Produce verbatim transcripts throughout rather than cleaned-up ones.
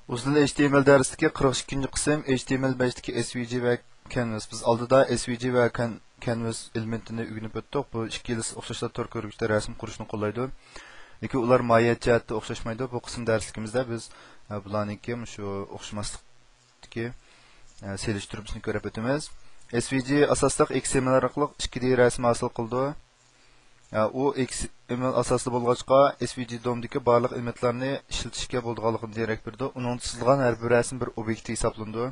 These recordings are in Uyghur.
ئۇزۇن ھېچ تى ئېم ئېل دەرسلىكى قىرىق ئىككىنچى قىسىم، ھېچ تى ئېم ئېل بەشتىكى ئېس ۋى جى ۋە كەنۋەس. بىز ئالدىدا ئېس ۋى جى ۋە كەن-، كەنۋەس ئېلېمېنتىنى ئۆگىنىپ ئۆتتۇق. بۇ ئىككىلىسى ئوخشاشلا تور كۆرگۈچتە رەسىم قۇرۇشنى قوللايدۇ. لېكىن ئۇلار ماھىيەت جەھەتتە ئوخشاشمايدۇ. بۇ قىسىم دەرسلىكىمىزدە بىز، ئە، بۇلارنىڭكى مۇشۇ ئوخشىماسلىقتىكى، ئە، سېلىشتۇرمىسىنى كۆرۈپ ئۆتىمىز. ئېس ۋى جى ئاساسلىق ئېكس ئېم ئېل ئارقىلىق ئىككى دى رەسىم ھاسىل قىلىدۇ. ئۇ ئېكس ئېم ئېل ئاساسلىق بولغاچقا، ئېس ۋى جى دومدىكى بارلىق ئېلېمېنتلارنى ئىشلىتىشكە بولىدىغانلىقىدىن دېرەك بېرىدۇ. ئۇنىڭدا سىزىلغان ھەر بىر رەسىم بىر ئوبيېكت ھېسابلىنىدۇ.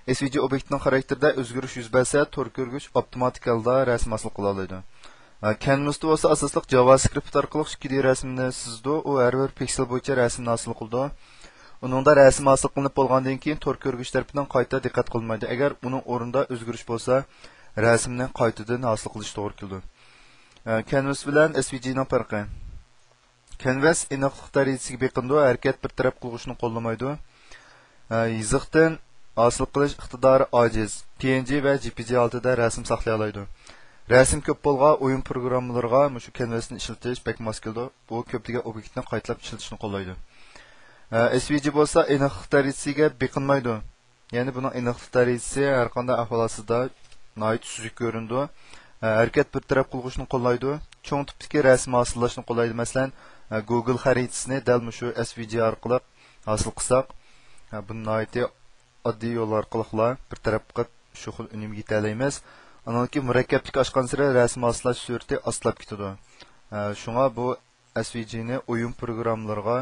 ئېس ۋى جى ئوبيېكتىنىڭ خاراكتېرىدە ئۆزگىرىش يۈز بەرسە، تور كۆرگۈچ ئاپتوماتىك ھالدا رەسىم ھاسىل قىلالايدۇ. كەنۋىستا بولسا ئاساسلىق جاۋاسكرىپت ئارقىلىق ئىككى دى رەسىمنى سىزىدۇ. ئۇ ھەر بىر پىكسېل بويىچە رەسىمنى ھاسىل قىلىدۇ. ئۇنىڭدا رەسىم ھاسىل قىلىنىپ بولغاندىن كېيىن تور كۆرگۈچ تەرىپىدىن قايتا دىققەت قىلىنمايدۇ. ئەگەر ئۇنىڭ ئورنىدا ئۆزگىرىش بولسا، رەسىمنى قايتىدىن ھاسىل قىلىش توغرا كېلىدۇ. ئە، كەنۋاس بىلەن ئېس ۋى جىنىڭ پەرقى. كەنۋاس ئېنىقلىق دەرىجىسىگە بېقىنىدۇ، ھەرىكەت بىر تەرەپ قىلغۇچنى قوللىمايدۇ. ئە، يېزىقتىن ھاسىل قىلىش ئىقتىدارى ئاجىز، پى ئېن جى ۋە جې پې جې ھالىتىدە رەسىم ساقلىيالايدۇ. رەسىم كۆپ بولغان ئويۇن پروگراممىلىرىغا مۇشۇ كەنۋاسنى ئىشلىتىش بەك ماس كېلىدۇ. بۇ كۆپلىگەن ئوبيېكتنى قايتىلاپ ئىشلىتىشنى قوللايدۇ. ئە، ئېس ۋى جى بولسا ئېنىقلىق دەرىجىسىگە بېقىنمايدۇ. يەنى بۇنىڭ ئېنىقلىق دەرىجىسى ھەر قانداق ئەھۋال ئاستىدا ناھايىتى سۈزۈك كۆرۈنىدۇ. ھەرىكەت بىر تەرەپ قىلغۇچنى قوللايدۇ. چوڭ تىپتىكى رەسىم ھاسىللاشنى قوللايدۇ. مەسىلەن، گۇگل خەرىتىسىنى دەل مۇشۇ ئېس ۋى جى ئارقىلىق ھاسىل قىلساق، بۇنى ناھايىتى ئاددىي يول ئارقىلىقلا بىر تەرەپ قىلىپ شۇ خىل ئۈنۈمگە يېتەلەيمىز. ئانىڭدىن كېيىن مۇرەككەپلىك ئاشقانسېرى رەسىم ھاسىللاش سۈرئىتى ئاستىلاپ كېتىدۇ. شۇڭا بۇ ئېس ۋى جىنى ئويۇن پروگراممىلىرىغا،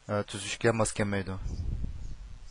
ئە، تۈزۈشكە ماس كەلمەيدۇ.